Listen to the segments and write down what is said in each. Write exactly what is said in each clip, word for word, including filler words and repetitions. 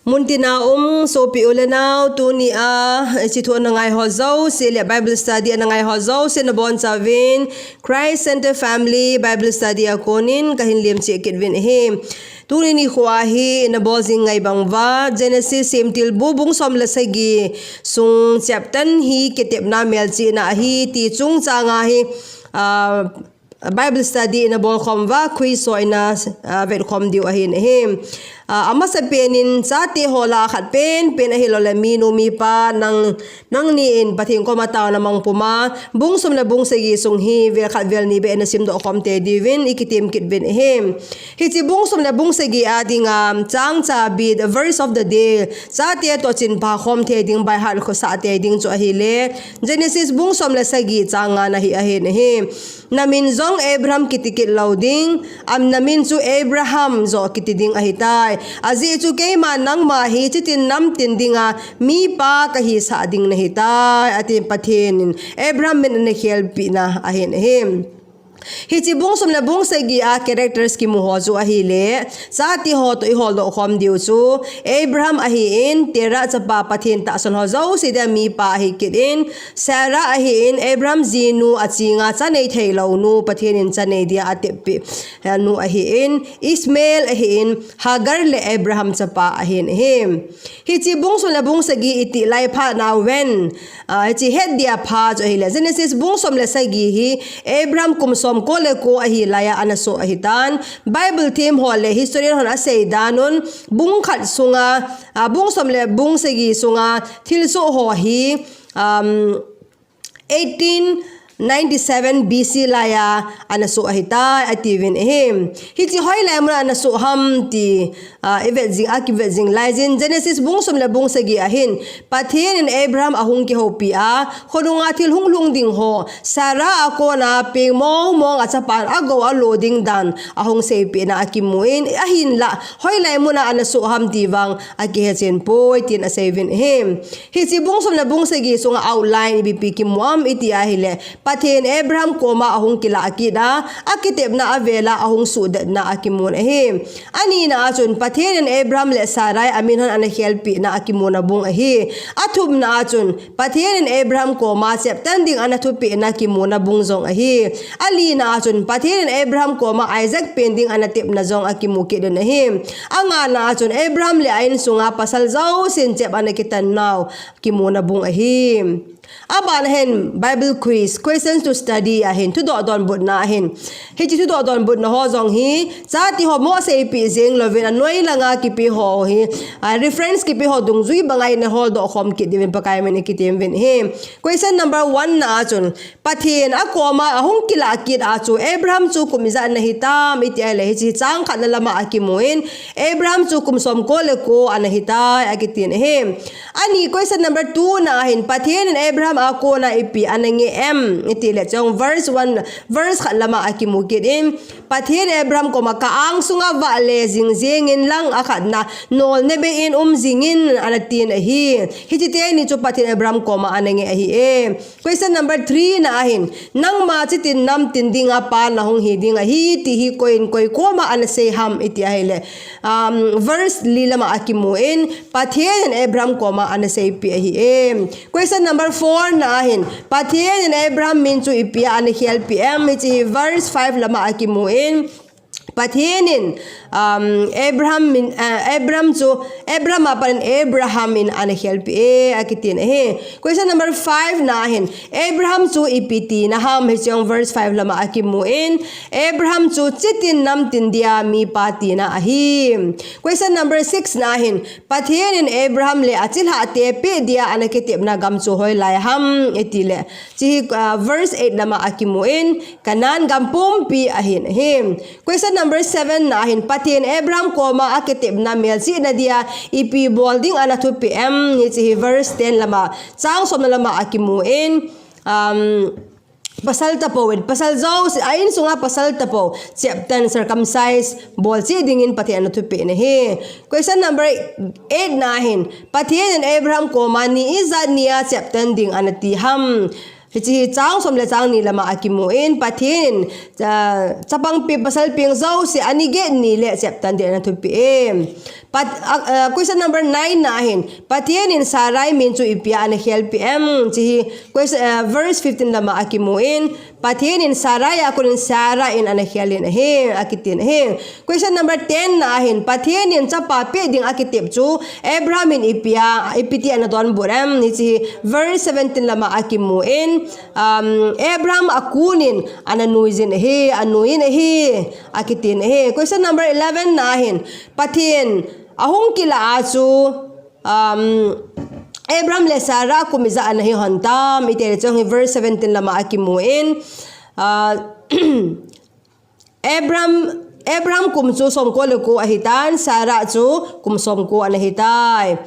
Muntina um sopi u le nau, tuni a hiche thu ana ngai ho jouse le Bible study ana ngai ho jouse nabonchauvin Christ Center Family Bible Study a konin kahin lemcheh kit uvin ahi. Tuni nikho a hi nabol jing ngai bang uva Genesis semtilbu bung som le sagi sung chapter hi kitepna melchihna ahi ti chungchang a hi, ah, Bible study ina bolkhom uva, quiz ho ina, ah, vetkhom diu ahin ahi. Ah, amasapen in chate ho lah a khat penpen ahilouleh minu mipa nang, nangni in Pathen koma taona mang puma bung som le bung sagi sung hi vel khat vel ni beh ina simdoh khom tei diuvin ikitem kit uvin ahi. Hiche bung som le bung sagi a dinga chang chabit, verse of the day, chate toh chinpha khom tei ding, baihat khosah tei ding chu ahile Genesis bung som le sagi chang nga na hi ahin ahi. Namin jong Abraham kiti kit lou ding, am, namin chu Abraham joh kiti ding ahitai. Ajeh chu keiman nangma hi chitin namtin dinga mipa kahisah ding nahitai, atin Pathen in Abraham min ana khelpeh na ahin ahi. Hiche bung som le bung sagi a characters kimu ho chu ahile, chate ho toh iholdoh khom diu chu Abraham ahin, Terah chapa Pathen tahsan ho jouse dia mipa ahi kit in, Sarah ahin, Abraham jinu achinga cha nei theilou nu, Pathen in cha nei dia ateppeh, eh, nu ahin, Ishmael ahin, Hagar le Abraham chapa ahin ahi. Hiche bung som le bung sagi iti lai phat na uvin, ah, hiche het dia pha chu ahile Genesis bung som le sagi hi Abraham kum som ko le ko ahi lai a ana soh ahitan. Bible them ho le historian hon asei dan un bung khat sunga, ah, bung som le bung sagi sunga thilsoh ho hi, um, eighteen ninety-seven B C lai a ana soh ahitai, atiuvin ahi. Hiche hoilai mun a ana soh ham ti, ah, ivet jing, akivet jing laijin Genesis bung som le bung sagi ahin, Pathen in Abraham ahung kihoupi a, khonunga thil hung lhung ding ho, Sarah a kona peng mong mong a chapan agou a lo ding dan ahung seipeh na akimun, ahinlah hoilai mun a ana soh ham ti vang akihechen poi, tin aseiuvin ahi. Hiche bung som le bung sagi sunga outline ipi pi kimu am iti ahile, Pathen Abraham koma ahung kilah kit a, akitepna avel a ahung suhdet na akimun ahi. Anina a chun Pathen in Abraham le Sarai amin hon ana khelpeh na akimuna bung ahi. Athumna a chun Pathen in Abraham koma cheptan ding ana thupeh na kimuna bung jong ahi. Alina a chun Pathen in Abraham koma Isaac pen ding ana tepna jong akimu kit un ahi. Angana a chun Abraham le a insunga pasal jousen chep ana kitan nau kimuna bung ahi. Aban ahin Bible quiz, questions to study ahin, thudoh donbutna ahin. Hiche thudoh donbutna ho jong hi, chate ho mo seipeh jeng louvin anoi langa kipe ho hi, ah, reference kipe ho dungjui banga ina holdoh khom kit diuvin Pakai min in kitem uvin ahi. Question number one na a chun, Pathen a koma ahung kilah kit a chu Abraham chu kum ijat ana hitam iti ahile, hiche chang khatna lama akimun, Abraham chu kum som ko le ko ana hitai akitin ahi. Ani, question number two na ahin, Pathen in Abraham a kona ipi ana nge em iti le, chong verse one, verse khat lama akimu kit in, Pathen Abraham koma ka angsunga vale jing jingin lang akhatna nol nebei in um jingin ana tin ahi. Hiche teni chu Pathen Abraham koma ana nge ahi e. Question number three na ahin, nangma chitin namtin dinga pa nahung hi ding ahi ti hi koiin koi koma ana sei ham iti ahile, um, verse li lama akimun, Pathen in Abraham koma ana seipeh ahi e. Question number four na ahin, Pathen in Abraham min chu ipi a ana khelpeh em iti hi verse five lama akimun, Pathen in, um, Abraham min, uh, Abraham chu, Abraham apan Abraham in ana khelpeh e akitin ahi. Question number five na ahin, Abraham chu ipi tina ham, hiche jong verse five lama akimun, Abraham chu chitin namtin dia mipa tina ahi. Question number six na ahin, Pathen in Abraham le achilhah te peh dia ana kitepna gam chu hoilai ham iti le, hiche hi, uh, verse eight lama akimun, Canaan gam pumpi ahin ahi. Question number seven na ahin, Pathen Abraham koma akitepna melchihna dia ipi bol ding ana thupeh em, hiche hi verse ten lama, chang somna lama akimun, um, pasal tapou in, pasal jouse, a insunga pasal tapou, cheptan, circumcise bol cheh dingin Pathen ana thupeh na ahi. Question number eight na ahin, Pathen in Abraham koma ni ijat nia cheptan ding ana ti ham. Hiche hi chang som le chang ni lama akimun, Pathen in, ah, chapang peng pasal peng jouse ani get ni le cheptan ding ana thupeh e. Pat, uh, uh, question number nine na hin, Pathen in Sarai min chu ipi a ana khelpi em? Chi hi, question, uh, verse fifteen lama akimu in, Pathen in Sarai a konin Sarah in ana khelin ahi, akitin ahi. Question number ten na hin, Pathen in chapa pe ding akitep chu Abraham in ipi a, ipi ti ana donbut em? Hichi hi, verse seventeen lama akimu in, um, Abraham a konin ana nuijin ahi, anuiyin ahi, akitin ahi. Question number eleven na hin, Pathen ahung kila a chu, um, Abraham le Sarah kum ijat ana hi hon tam, iti le chong hi verse seventeen lama akimu in, uh, Abraham, Abraham kum chu somko le ko ahitan, Sarah chu kum somko ana hitai.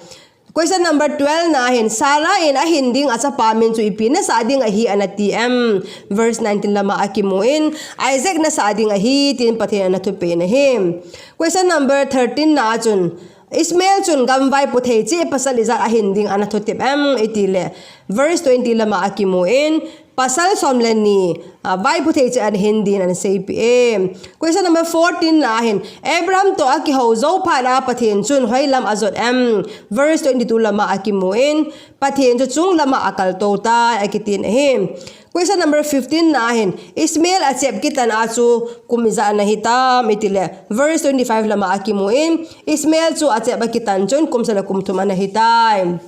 Question number twelve na hin, Sarah in ahin ding achapa min chu ipi nasah ding ahi ana ti em? Verse nineteen lama akimu in, Isaac nasah ding ahi, tin Pathen ana thupeh in ahi. Question number thirteen na chun, Ishmael chun gam vaipo thei cheh pasal ijat ahin ding ana thutep em? Iti le, verse twenty lama akimu in, pasal som le ni, ah, vaipo thei cheh ana hin din ana seipi e. Question number fourteen na hin, Abraham to akihou jou phat a Pathen chun hoilam ajot em? Verse twenty-two lama akimu in, Pathen chu chung lama akal to tai, akitin ahi. Question number fifteen na hin, Ishmael achep kitan a chu kum ijat ana hitam, iti le, verse twenty-five lama akimu in, Ishmael chu achep akitan chun kum sagi le kum thum ana hitai.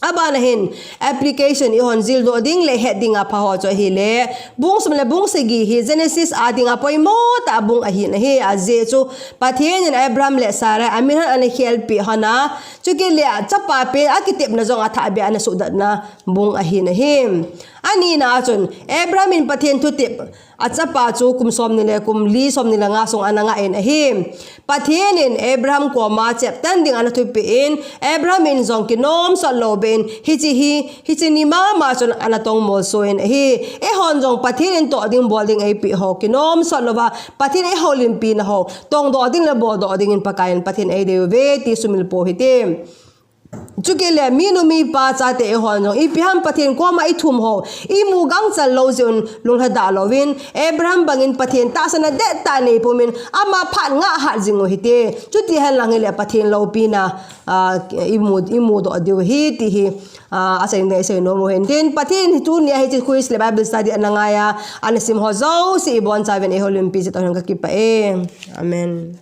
Abana hin, application ihon jildoh ding le het ding apha ho chu ahile, bung som le bung sagi hi Genesis a dinga poimo tah bung ahin ahi, ajeh chu Pathen in Abraham le Sarah a min hon ana khelpi hon a, chukit le chapa pe akitepna jong athah beh a ana suhdatna bung ahin ahi. Ani na chun, Abraham in Pathen thutep, achapa chu kum som ni le kum li som ni le nga sung ana ngah in ahi. Pathen in Abraham koma chep tan ding ana thupeh in, Abraham in jong kinom sot lou beh in, hichi hi, hichi ni mama chun ana tong molso in ahi. Eihon jong Pathen in toh ding bol ding eipeh ho, kinom sot louva, Pathen in eihoulimpi na ho, tongdoh ding le boldoh ding in Pakai in Pathen eidei uve ti sumil pou hite. Chukit le minu mipa chate eihon jong, ipi ham Pathen koma ithum ho, imu gangchal lou jeh un lunglhadah louvin, Abraham bangin Pathen tahsanna dettah nei pumin, ama phat ngah hat jing u hite. Chuti henlang hile Pathen loupina, ah, imu, imudoh diu ahi ti hi, ah, asei ding isei nom u hen tin. Pathen hi tunia hiche quiz le Bible study ana ngai a, ana sim ho jouse ibonchauvin eihoulimpi jeh un kakipah e. Amen.